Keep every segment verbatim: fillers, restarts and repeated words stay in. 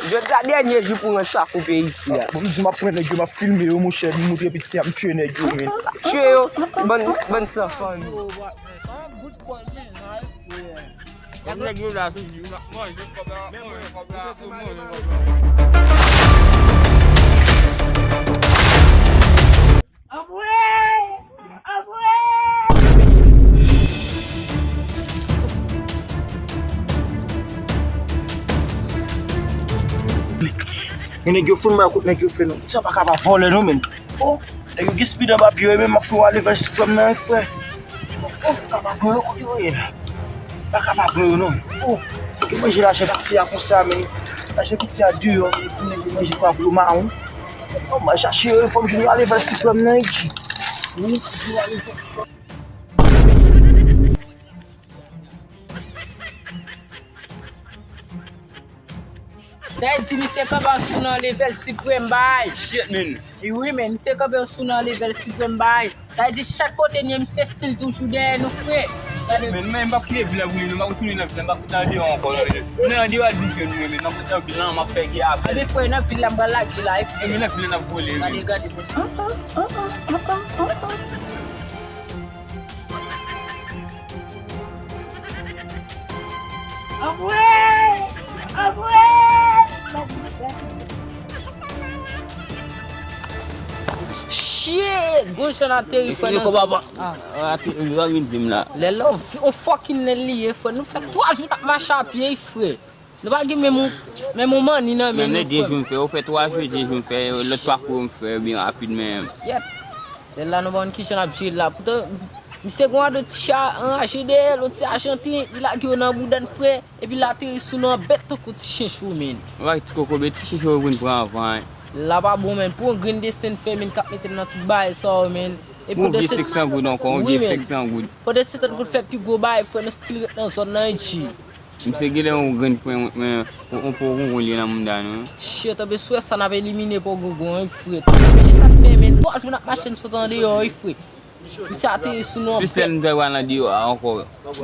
Jodi a dènye jou pou ranch sa koupe isi a. Bon, m di m ap pran nèg yo, m ap filme yo, monchè, m moutre piti a, m tiye nèg yo, men. Tiye yo, bann, bann san fanmi. Nèg yo la toujou, n ap manje kòb la, n ap manje kòb la, n ap manje kòb la. Anmwey! Anmwey! Men nèg yo fout mwen kout nèg yo fè non. Sa pa ka pa vòlè non, men. Oh, nèg yo gen speed anba pye yo, men m ap fè w ale vè siklòn nan, frè. Oh, pa ka pa pran yo kote yo ye la. Pa ka pa pran yo non. Oh, yo manje lajan piti a konsa, men. Lajan piti a deyò, men pou nèg yo manje kwa pou yo mawon. Kòman chache yo, fò m jwenn yo ale vè siklòn nan, wi. Wi, yo ale vè siklòn. Sa vle di misye kanpe sou nan level siprèm bay. Shit, man. E wi, men misye kanpe sou nan level siprèm bay. Sa vle di chak kote n ye, misye still toujou dèyè nou, frè. Gade. Men, men, m p ap kite vil la boule, non, m ap retounen nan vil la, m p ap kite nan deyò ankò, non, men. Nan deyò a di ke nou, men, m ap kite nan vil la, m ap fè gè avè l. Anben, frè, nan vil la, m pral lage la, e frè. Men, nan vil la, n ap vole, men. Gade, gade, gade. Anmwey! Anmwey! Shit! Gon jan ateri, frè, nan zòn. Ah. Ah, ateri, sa vin di m la. Lè la, on fucking lè li ye, frè. Nou fè twa jou n ap mache a pye, frè. Nou pa gen menm yon, menm yon manni nan men nou, frè. Men de jou m fè, ou fè twa jou, de jou m fè, lòt pakou m fè byen rapid menm. Yèt. Lè la nou pa konn kijan n ap jere la. Poutan, misye gon ado ti cha anraje dèyè l, yon ti ajanten, li lage yo nan bouda n, frè. Epi l ateri sou nou an bèt tankou ti chen cho, men. Ou pa ti kokobe, ti chen cho yo vin pran avan, en. La pa bon, men. Pou yon grenn desen fè, men, k ap mete m nan tout bagay sa yo, men. Epi yon vye senk san goud ankò, yon vye senk san goud. Pandan se tan goud fè pi gwo bagay, frè, nou still ret nan zòn nan, en, G. Misye genlè yon grenn pwen, men, yon, yon po gongon li ye nan mouda nou. Shit, anben si w wè sa n ap elimine po gongon, wi, frè. Mache sa n fè, men, twa jou n ap mache, n sot andeyò, wi, frè. Misye ateri sou nou an bèt. Plis lè n fè w al andeyò a ankò.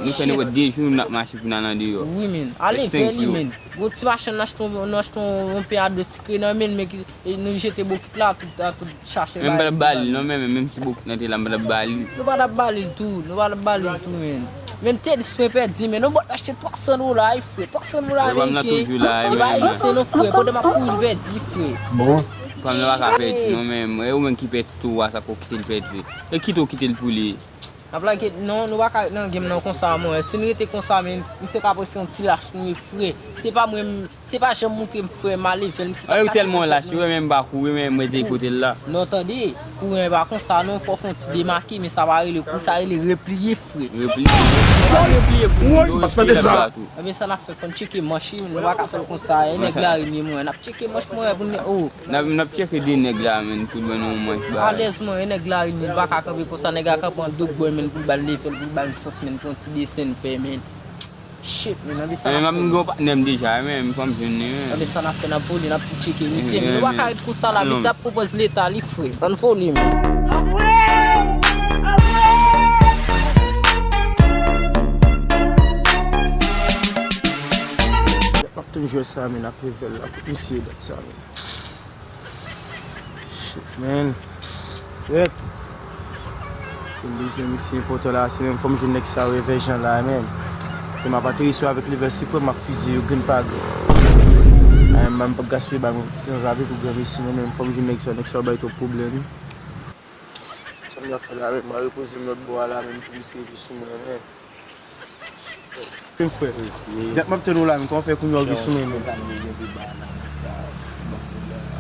Nou fè nou wè de jou n ap mache pou n al andeyò. Wi, men. Ale vè li, men. Gon ti machann n achte, n achte yon pè a dlo sikre nan men l, men ki, e, nou jete bokit la, tout, a tout chache. Men m pa t ap ba li, non, men, men, menm si bokit nan te la, m pa t ap ba li. Nou pa t ap ba li l tou, nou pa t ap ba li l tou, men. Men m te di si mwen pèdi, men nou bòt achte twa san dola, wi, frè. Twa san dola ameriken. Toujou la, e pa ayisyen, non, frè. Pandan m ap kouri, m pèdi, frè. Bon. Kòm nou pa ka pèdi, non, men, e ou menm ki pèdi tou a, sa k ou kite l pèdi. E kite ou kite l pou li. N ap lage, non, nou pa ka ret nan game nan konsa, mwen. Si n rete konsa, men, misye ka panse yon ti lach nou ye, frè. Se pa mwen, se pa jan m montre m, frè, m ale vè l, misye t ap kase tèt mwen. Ou tèlman lach, wi, men m pa kouri, men m rete kote l la. Non, tande, kouri an pa konsa, non, fò w fè yon ti demake, men sa pa rele kouri, sa rele repliye, frè. Repliye? Nèg la repliye pou ou, yo repliye lòt la tou. Ebyen, sa n ap fè, fò n tcheke manch, wi, nou pa ka fè l konsa, e nèg Larenye, mwen, n ap tcheke manch, mwen, pou n, oh. N ap, n ap tcheke de nèg la, men, pou ban nou yon manch bagay. Alèz, mwen, e nèg la, men, li pa ka kanpe konsa, nèg la kanpe an dogboy, men, pou l ba l level, pou l ba l sans, men, pou yon ti desen fè, men. Shit, men, anben sa n ap fè. Men, m ap gen yon patnè m deja, men, fò m jwenn li, men. Anben sa n ap fè, n ap vole, n ap tou tcheke misye, men, nou pa ka ret konsa la, misye ap pran pòz leta, li frè. Ann vole, men. M ap tann jwè sa, men, ap level la, kot misye dat sa, men. Shit, man. Yep. Fè m bezwen misye enpòtan la, se menm fò m jwenn nèg sa yo evè jan la, man. Fè m ap ateri sou avèk level siprèm, m ap fizye yo grenn pa grenn. Ay, man, m p ap gaspiye bal mwen ti sanzavi pou granmesi, mwen menm fò m jwenn nèg sa yo, nèg sa yo bay twòp pwoblèm. Sa m ap fè la, man, m a repoze m lòt bò a la, man, pou misye vin sou mwen, man. Men frè, dat m ap tann ou la, men kòman fè kounye a w vin sou mwen, men?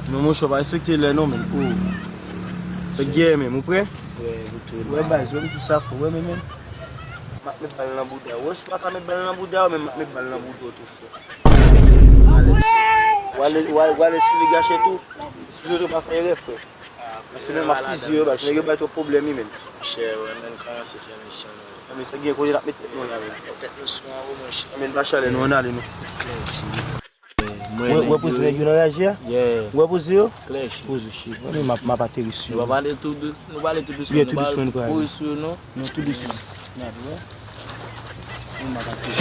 Non, monchè, w pa respekte lè non, men. Oh. Sa k gen, men, ou prè? Wè, baz, wè, m di sa fò, wè, men, men. M ap met bal nan bouda w. Wè, si w pa ka met bal nan bouda w, men m ap met bal nan bouda w tou, frè. W ale, w ale, w ale sou li gache tou. Sipoze w pa fè erè, frè. Paske menm ap fizye yo, baz, nèg yo bay twòp pwoblèm, wi, menm. Monchè, wè, menm kòmanse fè misyon, non. Men sa gen kote n ap met tèt nou la, menm. Tèt nou sou an wo, monchè. Men pa chalè, nou ann ale, nou. Wè, wè poze nèg yo nan raje a? Yeah. Wè poze yo? Klè, shit. Poze, shit. Mwen menm m ap, m ap ateri sou yo. Nou pa pale tou dous, nou pale tou dousman, nou pa poze sou yo, non. Non, tou dousman. Mèd, wè. Yon baka tou.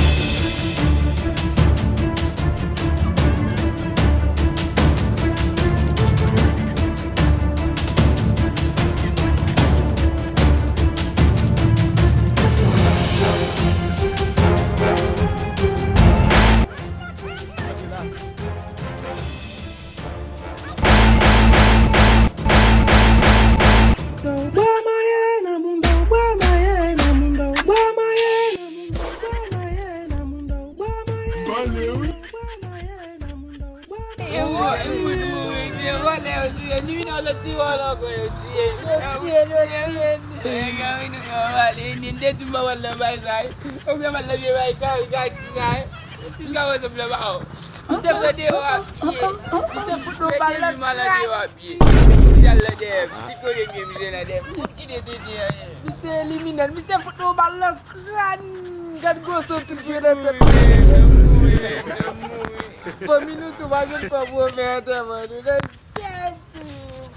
E vòlè yo tiye, ni vin yon lòt ti vòlè ankò yo tiye. Yo tiye, yo tiye. E gade nou yo vòlè, ni te di m pa pral nan bagay sa. Ou gen mal nan vye bagay, kari, kari, ti sa. Piska mwen te vle ba ou. Misye fè deyò a pye. Misye fout nou bal nan krak. Misye al nan dèyè m. Ti kote m ye, misye nan dèyè m. Fout kite tete anyen. Misye elimine l. Misye fout nou bal nan kràn. Gad gwoso tout vye nan tèt. Fanmi nou tou pa jwenn kòb pou yo fè antèman nou. Nan tèt.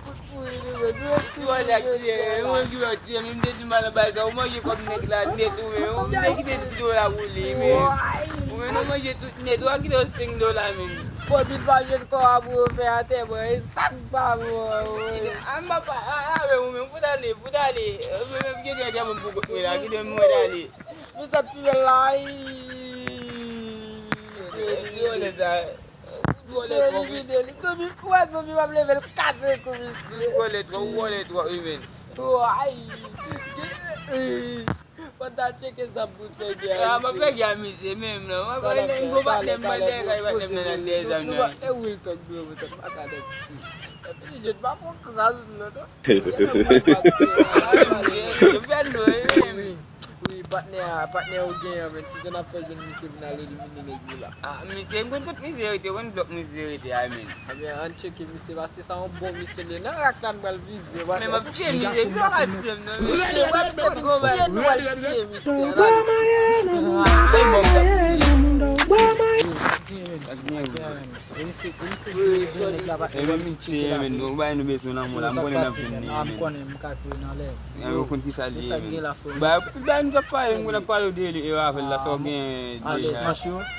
Kout pouri nou, men. Nou ret ti vòlè ak tiye. Mwen ki wè tiye, men m te di m pa nan bagay sa. Ou manje kòb nèg la nèt ou, men. Ou te kite ti dola pou li, men. Ou men nou manje tout nèt. Ou a kite yo senk dola, men. Fanmi pa jwenn kòb pou yo fè antèman. E sa k pa bon, wi. A, m pa, a, a, avè ou menm, fout ale, fout ale. Mwen menm gen dèyè mwen pou kote la, kite mwen ale. Misye ap fimen la, wi. Misye vòlè sa. Misye elimine li. Zonbi, wè zonbi w ap leve l kase kou misye. Ou vòlè twòp, ou vòlè twòp, wi, men. Ay. Fò n ta tcheke zam pou n fè gè a. A, m ap fè gè a misye menm, non. M ap fè gè a gwo patnè m, mwen dèyè kay patnè m nan nan dèyè zam nan. E Will Talk, bro, mwen tèt pa sa nèg. Epi, jèt pa pou kraz, non, non. Wi, patnè a, patnè ou genyen, men. Kijan n ap fè jwenn misye vin al elimine nèg yo la? A, misye, m konn kot misye rete, konn blòk misye rete a, men. Ebyen, ann tcheke misye, paske sa yon bon misye, li nan rak la n pral vize, men m ap tiye misye, misye pa ka tiye m, non, men. Misye, w ap tiye nou, w al tiye misye, la. Misye, misye, misye, nèg la pa, e men misye, men, nou bay nou bezwen lanmou la, m konnen n ap vin li, men. M konnen, m ka vin anlè. Yo konn kisa li ye, men. Ba, ba, nou t ap pale, m konn ap pale de li, e avè l la, sa w gen deja.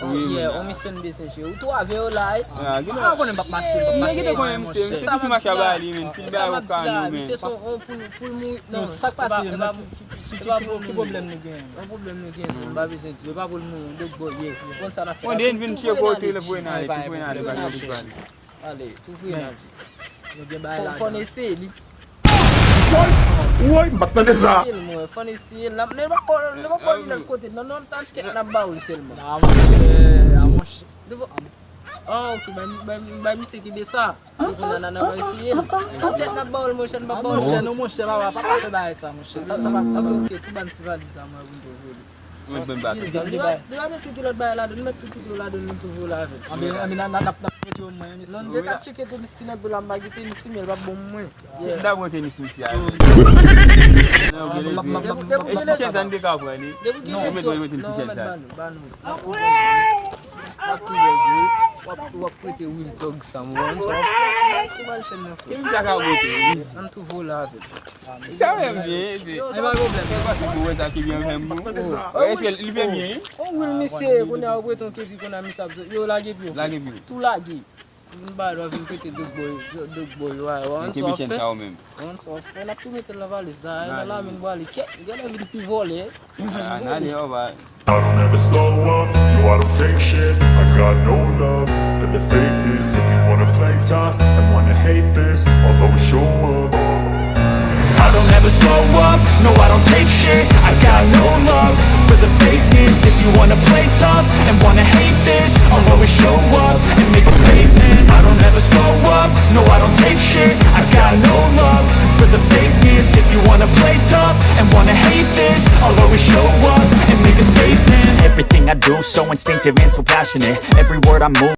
Wi, men. On misye n bezwen jwe. Ou tou avè yo la, e? A, gen lòt. Ou konnen m p ap mache, m p ap mache san yon monchè. Misye, misye ki mache a ba li, men. Ki bay ou kanyo, men. Misye se on pou, pou l mouri. Non, sa k pase, men. Ki pwoblèm nou genyen? On pwoblèm nou genyen, m pa bezwen di. E pa pou l mouri, dòk bò, ye. Konn sa n ap fè. On de n vin tcheke kote l voye n ale, tou voye n ale, pa gen pwoblèm. Ale, tou voye n ale. Nou gen bagay la. Fò n eseye li. Woy, woy, m pa t tande sa. Eseye l, mwen, fò n eseye l. N ap, nou pa, nou pa pran li lòt kote. Non, non, nan tèt n ap ba w li sèlman. A, monchè, a, monchè. Nou pa, a, ok, bay, bay, bay misye kenbe sa. Epi kounye a n a, n a eseye l. Nan tèt n ap ba w l, monchè, n pa ba w l. A, monchè, non, monchè, papa, pa fè bagay sa, monchè. Sa, sa pa, sa pa ok, tou ban ti valiz la, mwen, pou m te voye li. Mwen ban bak. Li pa, li pa met se ki lòt bagay ladan, li met tou kite yo ladan, nou tou voye l avè l. Anben, anben, n a, n a, n ap, n ap mete yo mwen, mesye. Non, m te ka tcheke tenis ki nan do la, m pa gen tenis li, men l p ap bon mwen. Si m ta pran tenis misye a, men. Non, gen lezi. Depi, depi gen lezi. Ti chèz la, n te ka pran li. Depi gen lezi. Ou met, ou met ti chèz la. Non, ban nou, ban nou. Ap tou jwe, w ap, w ap prete Will Dog sa, m wè, m wè, m wè, ki mal chèn nan fè. Ki misye ka prete, wi. Ann tou voye l avè l. Sa menm byen, se. Yo, sa pa pwoblèm. Se pa se pou wè sa ki byen menm, non. Èske li byen byen? On Will misye, kounye a, ou prete on kepi, kounye a, misye ap, yo lage pye yo. Lage pye yo. Tou lage. Vin ba yo, vin prete dog boy, dog boy, wa, wa, on sa w ap fè. On sa w ap fè, n ap tou mete l nan valiz la, nan lame n pwale. Kèt, genlè vin pi vòlè. Ann ale, anba. I don't ever slow up, no, I don't take shit. I got no love for the fakeness. If you wanna play tough and wanna hate this, I'll always show up. I don't ever slow up, no, I don't take shit. I got no love for the fakeness. If you wanna play tough and wanna hate this, I'll always show up and make a statement. I don't ever slow up, no, I don't take shit. I got no love for the fakeness. If you wanna play tough and wanna hate this, I'll always show up and make a statement. Everything I do so instinctive and so passionate. Every word I move